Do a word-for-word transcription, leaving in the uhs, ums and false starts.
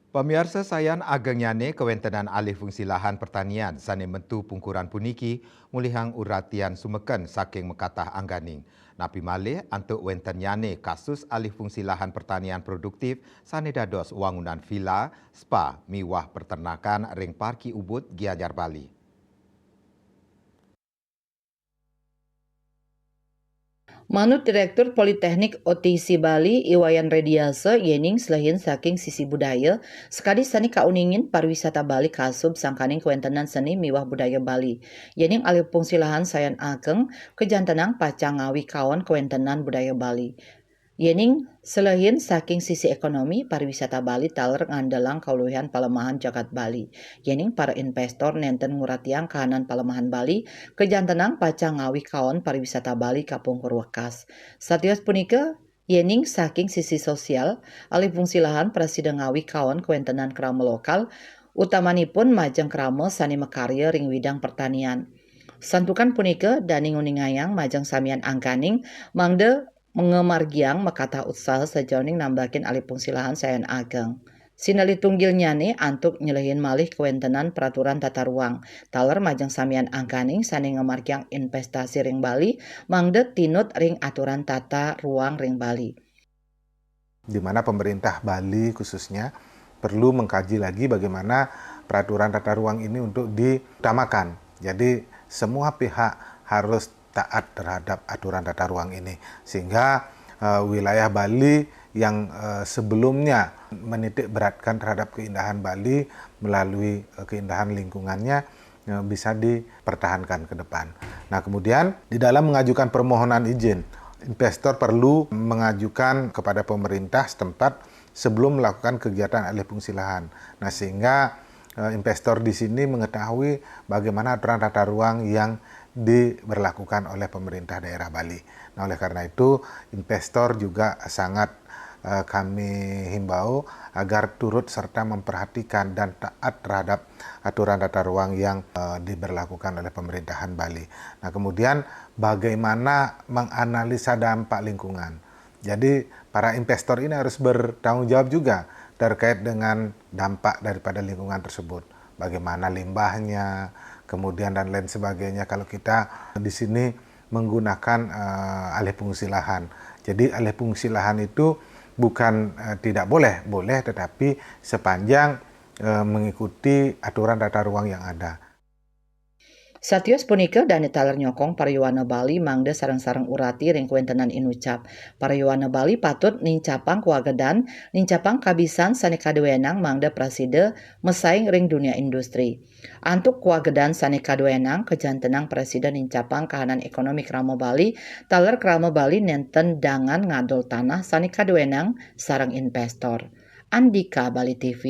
Pamiarsa sayan ageng nyane, kawentenan alih fungsi lahan pertanian sane metu pungkuran puniki mulihang uratian sumeken saking makatah angganing. Napi malih antuk wentennyane kasus alih fungsi lahan pertanian produktif sane dados wangunan vila, spa, miwah peternakan ring Parki Ubud, Gianyar, Bali. Manut Direktur Politeknik O T C Bali, I Wayan Rediasa, yening selehin saking sisi budaya, sakadi sane kauningin pariwisata Bali kasub sangkaning kawentenan seni miwah budaya Bali. Yening alih fungsi lahan sayan ageng, kajantenang pacang ngawi kaon kawentenan budaya Bali. Yening selehin saking sisi ekonomi, pariwisata Bali taler ngandelang kaluihan palemahan jagat Bali. Yening para investor nenten nguratiang kahanan palemahan Bali, kajantenang pacang ngawi kaon pariwisata Bali kapungkur wekas. Satios punika, yening saking sisi sosial, alih fungsi lahan prasida ngawi kaon kawentenan krama lokal, utamanipun majeng krama sane makarya ring widang pertanian. Santukan punika, dane nguningayang majeng samian angganing mangda ngamargiang makatah utsaha sajeroning nambakin alih fungsi lahan sayan ageng. Sinalih tunggilnyane antuk nyelehin malih kawentenan peraturan tata ruang, taler majeng samian angganing sane ngamargiang investasi ring Bali, mangda tinut ring aturan tata ruang ring Bali. Di mana pemerintah Bali khususnya perlu mengkaji lagi bagaimana peraturan tata ruang ini untuk diutamakan. Jadi, semua pihak harus taat terhadap aturan tata ruang ini, sehingga eh, wilayah Bali yang eh, sebelumnya menitik beratkan terhadap keindahan Bali melalui eh, keindahan lingkungannya eh, bisa dipertahankan ke depan. Nah, kemudian di dalam mengajukan permohonan izin, investor perlu mengajukan kepada pemerintah setempat sebelum melakukan kegiatan alih fungsi lahan. Nah, sehingga eh, investor di sini mengetahui bagaimana aturan tata ruang yang diberlakukan oleh pemerintah daerah Bali. Nah, oleh karena itu, investor juga sangat eh, kami himbau agar turut serta memperhatikan dan taat terhadap aturan tata ruang yang eh, diberlakukan oleh pemerintahan Bali. Nah, kemudian bagaimana menganalisa dampak lingkungan. Jadi, para investor ini harus bertanggung jawab juga terkait dengan dampak daripada lingkungan tersebut. Bagaimana limbahnya, kemudian dan lain sebagainya kalau kita di sini menggunakan eh, alih fungsi lahan. Jadi, alih fungsi lahan itu bukan eh, tidak boleh, boleh, tetapi sepanjang eh, mengikuti aturan tata ruang yang ada. Satios punika, dane taler nyokong para yowana Bali mangda sareng-sareng urati ring kawentenan inucap. Para yowana Bali patut nincapang kawagedan, nincapang kabisan sane kaduenang mangda prasida masaing ring dunia industri. Antuk kawagedan sane kaduenang, kajantenang prasida nincapang kahanan ekonomi krama Bali, taler krama Bali nenten dangan ngadol tanah sane kaduenang sareng investor. Andika, Bali T V.